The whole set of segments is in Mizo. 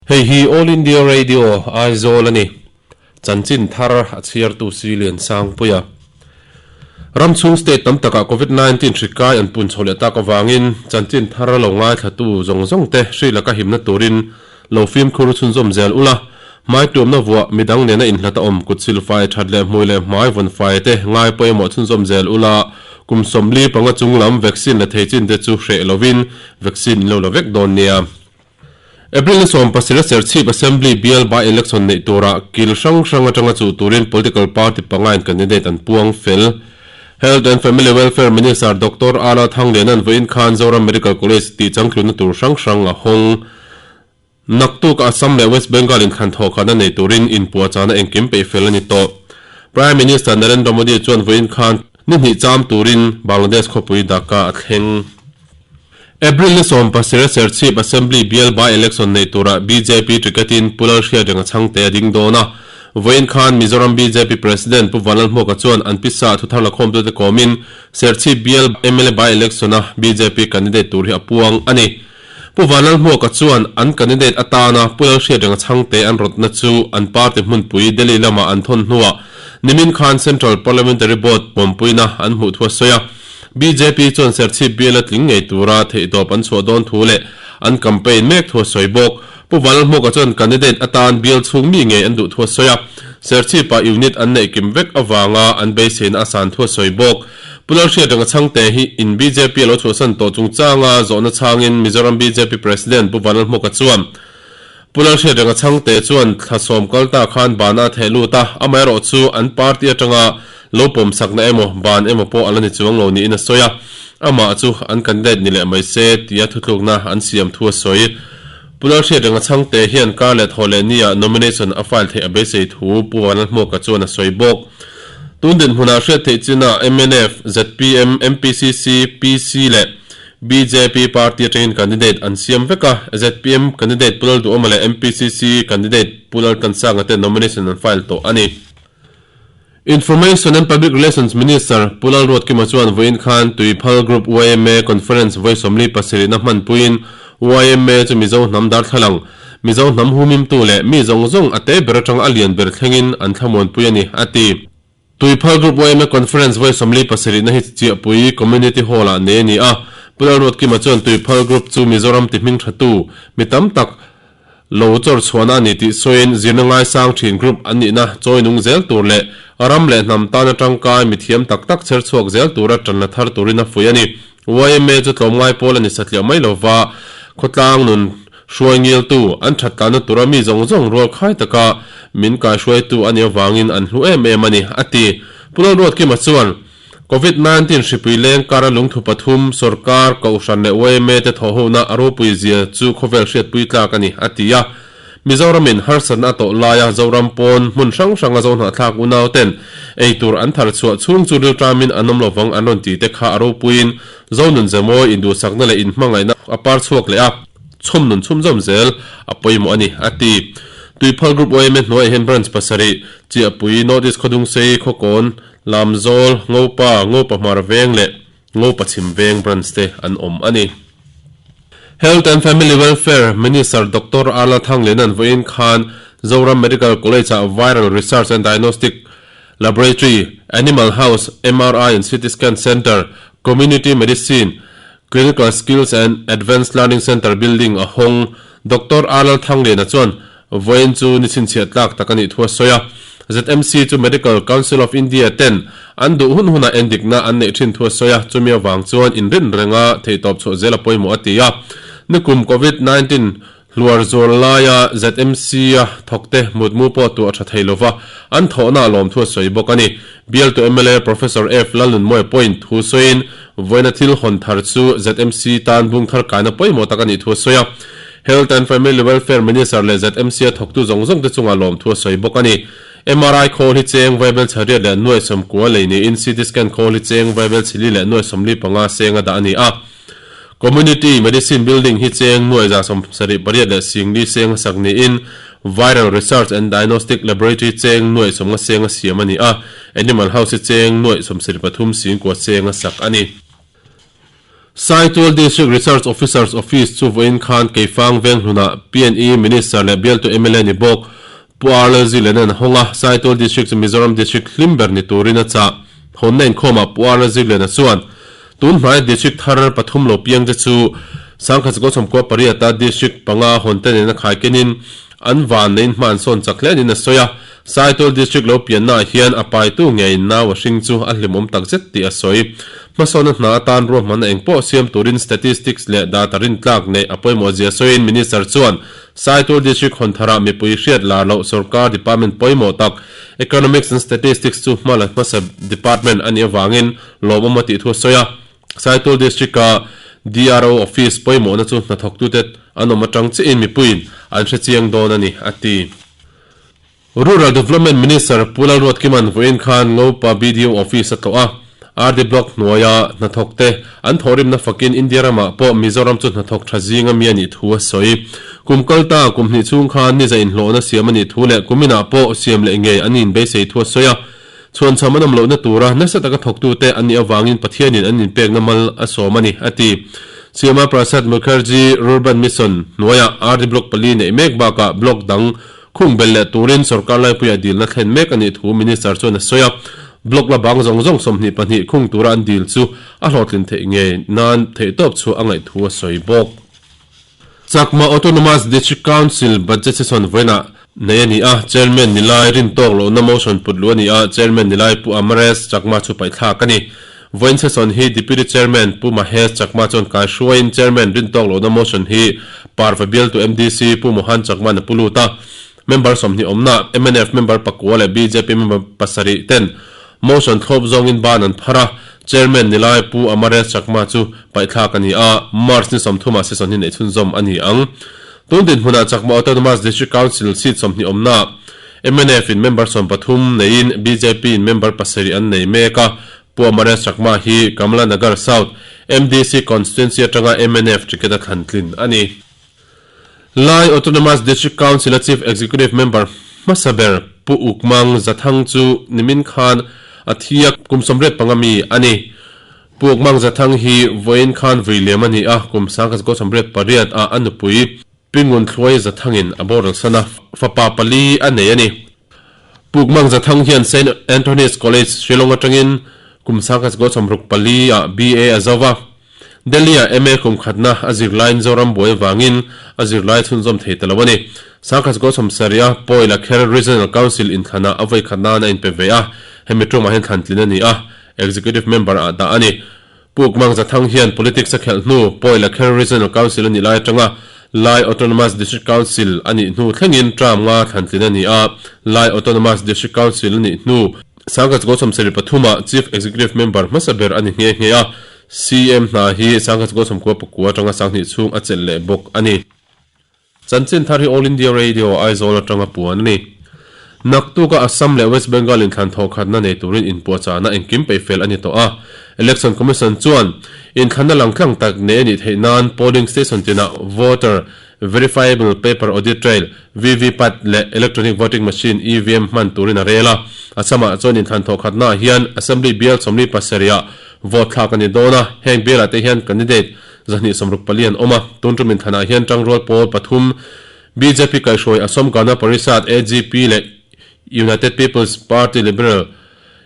Hei hi All India Radio, Aizawl a ni. Chanchin thar a chhiartu Silian Sangpuia. Ram chhung state tam takah Covid 19 hri kai an pun chho leh tak avangin chanchin thar lo ngaithlatu zawng zawng te hri laka himna turin lo fimkhur chhunzawm zel ula, hmai tuamna vuah midang nena inhlat a awm kut silfai that leh hmui leh hmai vawn fai te ngai pawimawh chhunzawm zel ula, kum 45 chung lam vaccine la thei chin te chu hreh lovin vaccine in lo la vek dawn nia. April ni 17 a Serchhip Assembly bial by-election neih turah kil hrang hrang atanga chuh turin political party pangain candidate an puang fel. Health and Family Welfare Minister Doctor Ala Thangliana'n vawiin khan Zoram Medical College tih changtlunna tur hrang hrang a hawng. Naktuk Assam leh West Bengal inthlan thawhkhatna nei turin inpuahchahna engkim peih fel a ni tawh. Prime Minister Narendra Modi chuan vawiin khan ni hnih cham turin Bangladesh khawpui Dhaka a thleng. April ni 17 a Serchhip Assembly bial by-election neih turah bjp ticket-in Pu Lalhriatrenga chhangte a ding dawn a. Vawiin khan Mizoram bjp President Pu Vanlalhmuaka chuan an pisa thuthar lakhawmtute kawmin Serchhip bial mla by-election-a bjp candidate tur hi a puang a ni. Pu Vanlalhmuaka chuan an candidate atana Pu Lalhriatrenga chhangte an rawtna chu an party hmunpui Delhi lama an thawn hnuah nimin khan Central Parliamentary Board pawmpuina an hmuh thu a sawi a. Bjp chuan Serchhip bial a tling ngei tura theihtawp an chhuah dawn thu leh an campaign mek thu a sawi bawk. Pu Vanlalhmuaka chuan candidate atan bial chhung mi ngei an duh thu a sawi a, Serchhip-ah unit an neih kim vek avanga an beiseina a san thu a sawi bawk. Pu Lalhriatrenga Chhangte hi in bjp a lo chhuahsan tawh chungchanga zawhna chhangin Mizoram bjp President Pu Vanlalhmuaka chuan Pu Lalhriatrenga Chhangte chuan thla sawm kal ta khan bana a theh lut a, amaherawh chu an party atanga lo pawmsakna emaw ban emaw pawh a la ni chuang lo niin a sawi a, amah chu an candidate ni leh mai se tia thutlukna an siam thu a sawi. Pu Lalhriatrenga Chhangte hian kar leh thaw leh nia nomination a file theih a beisei thu Pu Vanlalhmuaka chuan a sawi bawk. Tun dinhmunah hriat theih chinah mnf, zpm, MPCC, PC leh Bjp party atangin candidate an siam vek a, zpm candidate Pu Lalduhawma leh MPCC candidate Pu Laltansanga te nomination an file tawh a ni. Information and Public Relations Minister Pu Lalruatkima chuan vawiin khan Tuiphal Group yma Conference vawi 47 na hmanpuiin yma chu Mizo hnam darthlalang, Mizo hnam humimtu leh mi zawng zawng a te ber atanga a lian ber thlengin an thlamuanpui a ni, a ti. Tuiphal Group yma Conference vawi 47 na hi Chiahpui Community Hall-ah nei a ni a, Pu Lalruatkima chuan Tuiphal Group chu Mizoram ti hming thatu mi tam tak lo chawr chhuahna a ni tih sawiin zirna ngaisang thin group an nihna chawi nung zel tur leh ram leh hnam tana tangkai mithiam tak tak chher chhuak zel tura tanla thar turin a fuih a ni. Yma chu tlawmngai pawl a ni satliah mai lova, khawtlang nun hruai ngiltu an that tlanna tura mi zawng zawng rual khai taka min kaihruaitu a nih avangin an hlu em em a ni, a ti. Pu Lalruatkima chuan, Covid 19 hripui leng kara lungthu pathum, sorkar, kohhran leh yma te thawhhona a ropui zia chu khawvel hriatpui tlak a ni, a ti a. Mizoramin harsatna a tawh laia Zoram pawn hmun hrang hranga Zohnahthlak unau ten ei tur an thar chhuah chhung chu rilṭamin an awm lovang an rawn tih te kha a ropuiin Zonun Zemawi induhsakna leh inhmangaihna a par chhuak leh a, chhum nun chhumzawm zel a pawimawh a ni, a ti. Tuiphal Group yma hnuaiah hian Branch pasarih, Chiahpui, North East Khawdungsei, Khawkawn, Lamzawl, Ngopa, Ngopa Hmar Veng leh Ngopa Chhim Veng branch te an awm a ni. Health and Family Welfare Minister Doctor Arla Thangliana'n vawiin khan Zoram Medical College-ah Viral Research and Diagnostic Laboratory, Animal House, MRI and CT Scan Centre, Community Medicine, Clinical Skills and Advanced Learning Centre building a hawng. Doctor Arla Thangliana chuan Vawiin chu ni chhinchhiah tlak tak a nih thu a sawi a. ZMC chu Medical Council of India ten an duh hun hunah endikna an neih thin thu a sawi a, chumi avang chuan inrin renga theihtawp chhuah zel a pawimawh a ti a. Nikum Covid 19 hluar zual laia ZMC a thawkte mutmu pawh tuah tha thei lova an thawhna a lawm thu a sawi bawk a ni. Bialtu mla Professor F Lalnunmawia pawhin thu sawiin vawiina thil hawn thar chu ZMC tan bung thar kaina pawimawh tak a nih thu a sawi a. Health and Family Welfare Minister leh ZMC a thawktu zawng zawng te chungah lawmthu a sawi bawk a ni. MRI khawl hi cheng vaibel chhariat leh nuai sawmkua lei niin CT scan khawl hi cheng vaibel chhili leh nuai 45 seng a dah a ni a. Community Medicine Building hi cheng nuai 78 leh 40 seng a sak niin Viral Research and Diagnostic Laboratory cheng nuai 50 seng a siam a ni a. Animal House hi cheng nuai 73 singkua seng a sak a ni. Saitual District Research Officer's Office chu vawiin khan Keifang Venghlunah PNE Minister leh bialtu mla ni bawk Pu Arlel Zikliana'n a hawng a, Saitual District chu Mizoram District hlim ber ni turin a chah. Hawnna inkhawmah Pu Arlel Zikliana chuan tun hnaia District thar pathum lo piangte chu 1998 a District panga hawnte nena khaiken-in an van neiin hma an sawn chak hle niin a sawi a. Saitual District lo piannaah hian a paitu ngeiin nau a hring chu a hlimawm takzet tih a sawi. Hmasawnna hna atan ruahmanna engpawh siam turin statistics leh data rintlak neih a pawimawh zia sawiin Minister chuan Saitual District hawn tharah mipui hriat lar loh sorkar department pawimawh tak Economics and Statistics chu hma la hmasa department a nih avangin lawmawm a tih thu a sawi a. Saitual District-a DRO Office pawimawhna chu hnathawktute an awm atang chiahin mipuiin an hre chiang dawn a ni, a ti. Rural Development Minister Pu Lalruatkima'n vawiin khan Ngopa BDO Office a tlawh a, RD Block hnuaia hnathawkte an thawhrimna fakin India ramah pawh Mizoram chu hnathawk tha zinga mi a nih thu a sawi. Kum kal ta kum hnih chhung khan niza inhlawhna siam a nih thu leh kuminah pawh siam leh ngei an inbeisei thu a sawi a. Chhuanchham an awm lohna tura nasa taka thawktute an nih avangin Pathianin an inpekna mal a sawm a ni, a ti. Shyama Prasad Mukherjee Rurban Mission hnuaiah RD Block pali neih mek bakah Block dang khung belh leh turin sorkar laipuiah dilna thlen mek a nih thu Minister chuan a sawi a. Block la bang zawng zawng 22 khung tura an dil chu a hlawhtlin theih ngei nan theihtawp chhuah a ngaih thu a sawi bawk. Chakma Autonomous District Council budget session vawiinah nei a ni a, Chairman Nilai rin tawk lohna motion put luh a ni a, Chairman Nilai Pu Amaresh Chakma chu paihthlak a ni. Vawiin session hi Deputy Chairman Pu Mahesh Chakma chuan kaihruaiin Chairman rin tawk lohna motion hi Parva bialtu MDC Pu Mohan Chakma'n a pu lut a. Member 20 awmna mnf member pakua leh bjp member pasarih ten motion thlawp zawngin ban an phar a, Chairman ni lai Pu Amaresh Chakma chu paihthlak a ni a, March ni 30 ah session hi neih chhunzawm a ni ang. Tun dinhmunah Chakma Autonomous District Council seat 20 awmna mnf in member 13 neiin bjp in member pasarih an nei mek a, Pu Amaresh Chakma hi Kamla Nagar South MDC constituency atanga mnf ticket a thlan tlin a ni. Lai Autonomous District Council-a Chief Executive Member hmasa ber Pu Ukmang Zathang chu nimin khan a thi a, kum 85 mi a ni. Pu Ukmang Zathang hi vawiin khan vui liam a ni a, kum 1988 ah a nupui Pi Ngunthluai Zathangin a boral san a, fapa pali a nei a ni. Pu Ukmang Zathang hian Saint Anthony's College, Shillong atangin kum 1964 ah BA a zo va. Delhi-ah MA kum khatna a zirlaiin Zoram buai avangin a zirlai chhunzawm thei ta lo a ni. Sangkhat Gautam Saria, Pawi Lakher Regional Council inthlanah a vawi khat nan a inpe ve a, hemi ṭumah hian thlan tlin a ni a, Executive Member ah dah a ni. Pu Ukmang Zathang hian Politics a khelh hnu Pawi Lakher Regional Council a nih lai aṭanga Lai Autonomous District Council a nih hnu thlengin term nga thlan tlin a ni a, Lai Autonomous District Council a nih hnu Sangkhat Gautam Sari pathumah Chief Executive Member hmasa ber a ni nghe nghe a. CM hna hi 1999 atanga 2000 chhung a chelh leh bawk a ni. Chanchin thar hi All India Radio Aizawl atanga puan a ni. Naktuka Assam leh West Bengal inthlan thawhkhatna nei turin inpuahchahna engkim peihfel a ni tawh a. Election Commission chuan inthlanna langtlang tak nei a nih theih nan polling station tinah voter verifiable paper audit trail, VVPAT, leh electronic voting machine, EVM, hman turin a rel a. Assam-ah chuan inthlan thawhkhatnaah hian Assembly bial 47 ah Vote thlak a ni dawn a, heng bialah te hian candidate 264 an awm a, tun tum inthlanah hian tangrual pawl pathum bjp kaihhruai Asom Gana Parishad, AGP, leh United People's Party Liberal,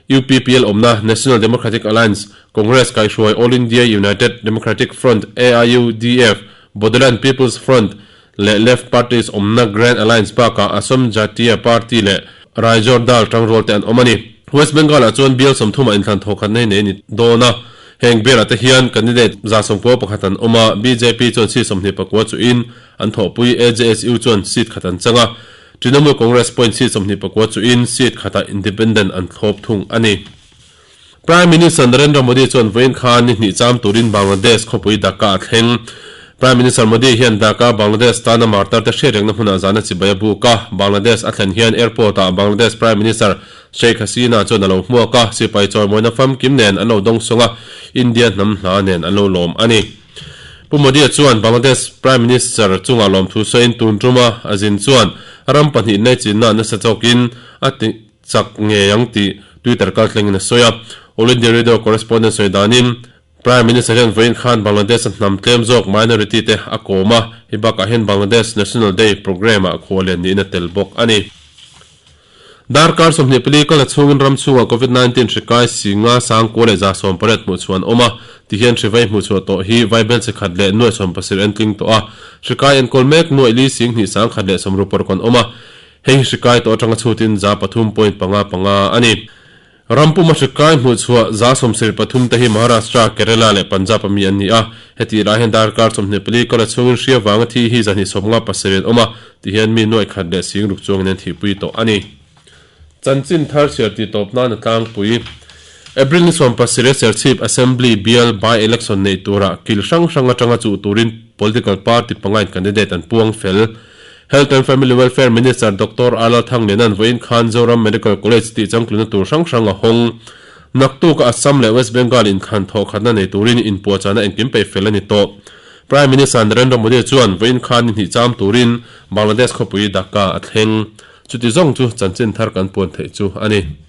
UPPL, awmna National Democratic Alliance, Congress kaihhruai All India United Democratic Front, AIUDF, Bodoland People's Front leh Left Parties awmna Grand Alliance bakah Asom Jatiya Party leh Raijor Dal tangrual te an awm a ni. West Bengal-ah chuan bial 30 ah inthlan thawh khat nei nei a ni dawn a, heng bialah te hian candidate 191 an awm a, bjp chuan seat 24 chuhin an thawhpui, AJSU chuan seat khat an chang a, Trinamool Congress pawhin seat 24 chuhin seat khatah independent an thlawp thung a ni. Prime Minister Narendra Modi chuan vawiin khan ni hnih cham turin Bangladesh khawpui Dhaka a thleng. Prime Minister Modi hian Dhaka, Bangladesh tana martar te hriatrengna hmunah zahna chibai a buk a. Bangladesh a thlen hian airport-ah Bangladesh Prime Minister Sheikh Hasina chuan a lo hmuak a, sipai chawimawina famkim nen an lo dawngsawng a, India hnam hla nen an lo lawm a ni. Pu Modi-a chuan Bangladesh Prime Minister chungah lawmthu sawiin tun tuma a zin chuan ram pahnih nei chinna nasa chawkin a ti Chak ngei ang tih Twitter kaltlengin a sawi a. All India Radio correspondent sawi danin, Prime Minister hian vawiin khan Bangladesh-a hnam tlem zawk minority te a kawm a, hei bakah hian Bangladesh National Day programme-ah khualian niin a tel bawk a ni. Darkar 24 kal a chhungin ram chhungah Covid 19 hri kai singa sangkua leh 118 hmuh chhuah an awm a, tihian hri vai hmuh chhuah tawh hi vaibel chi khat leh nuaih 70 an tling tawh a, hri kai enkawl mek nuaih li sing hnih sang khat leh 66 an awm a, hei hi hri kai tawh atanga chhutin 300 point panga panga a ni. Ram puma hri kai hmuh chhuah 73 te hi Maharashtra, Kerala leh Punjab a mi an ni a, hetih lai hian darkar 24 kal a chhungin hria vanga thi hi 257 an awm a, tihian mi nuaih khat leh sing ruk chuangin an thihpui tawh a ni. Chanchin thar chhiar tih tawp nan a tlangpui. April ni 17 a Serchhip Assembly bial by-election neih turah kil hrang hrang atanga chuh turin political party pangain candidate an puang fel. Health and Family Welfare Minister Doctor Arlal Thanglena'n vawiin khan Zoram Medical College tih changtluna tur hrang hrang a hawng. Naktuk a Assam leh West Bengal inthlan thawhkhatna nei turin inpuahchahna engkim peih fel a ni tawh. Prime Minister Narendra Modi chuan vawiin khan ni hnih cham turin Bangladesh khawpui Dhaka a thleng. Chuti zawng chu chanchin thar kan puan theih chu a ni.